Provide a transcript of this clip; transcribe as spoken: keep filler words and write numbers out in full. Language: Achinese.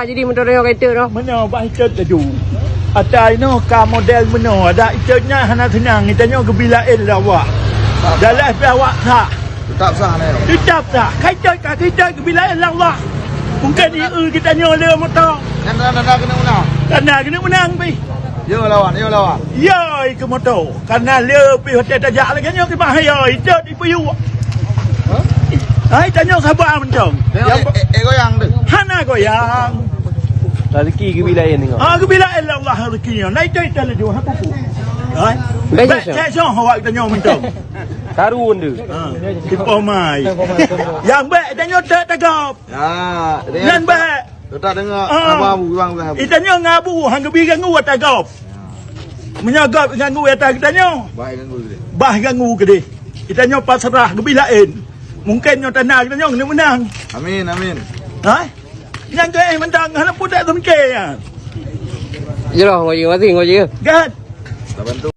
Jadi motor nyoe ka itot noh. Meunoe bah itot laju. Ata inoe ka model meunoe, adak itot nyan hana seunang, itanyoe geubi laén lé Allah. Dalam pih awak that. Tetap sah na nyoe. Tetap sah. Ka itot, ka itot geubi laén lé Allah. Mungken ieu geutanyoe le motor. Nyan tanda keuneuk meunang. Tanda keuneuk meunang pih. Yo lawan, yo lawan. Yo ikeu motor. Karena le pih watèe tajak lagèe nyoe keu bahaya. Itot ipeuyuek. Hai, tanyoe sabar mantong. Tengok, eh, eh, eh, goyang tu. Hana goyang. Rezeki geubi laén tengok. Ah, geubi laén lé Allah rezeki nyoe. Nai tai tai laju, ha, pupu. Hai. Bèk cek soh awak tanyoe mantong. Tarun tu. Ha, ipoh mai. Nyang bèk tanyoe tak tagap. Ya, nyan bèk. Tetap dengar. Ah. Abang Abu, Abang Abu. Itanyoe ngon Abu, han geubi ganggu ata gob. Meunyoe gob ganggu ata geutanyoe. Bah ganggu keudeh. Bah ganggu keudeh. Itanyoe pasrah geubi laén. Mungken nyoe tanda geutanyoe keuneuk meunang. Amin, amin. Ha? Nyang keu eh mantong hana pudak teumke ya. Jroh ngoye mati ngoye. Gat. Tabantu.